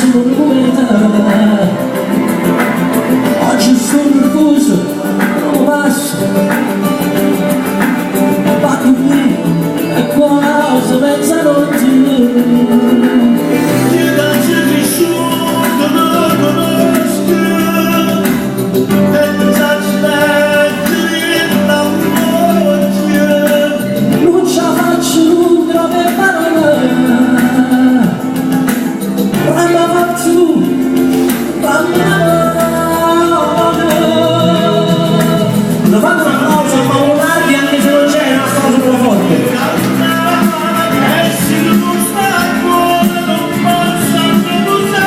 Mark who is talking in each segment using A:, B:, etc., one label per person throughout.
A: Sulo nu mumento. Oggi sto nervoso, non passa. Va qui, è quasi mezzanotte.
B: Chi t'aggio crisciuto nun conosco e nun saccio leggere dint' all'uocchie.
A: Non ce la faccio, nun trovo 'e parole. Damme 'a forza tu, damme 'na mano.
C: Fate un applauso a Mauro Nardi anche se non c'è, un applauso quello forte.
B: E si nun stai buono nun posso arrepusà,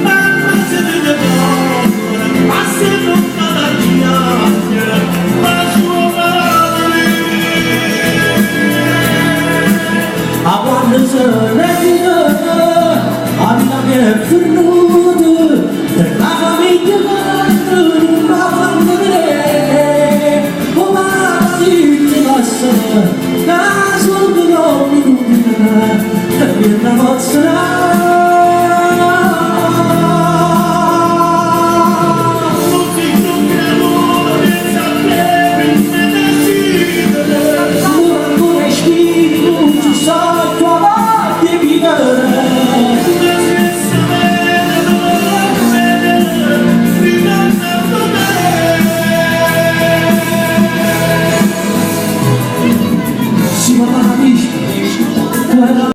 B: ma se te core, ma se nun te chiagne, ma suo.
A: 'A quanno se n'è ghiuta, 'a vita mia è fernuta, e 'a famiglia nun m' 'a fanno vedè. 'O pate ha ditto basta, ca songo n'ommo inutile, e nun pozzo.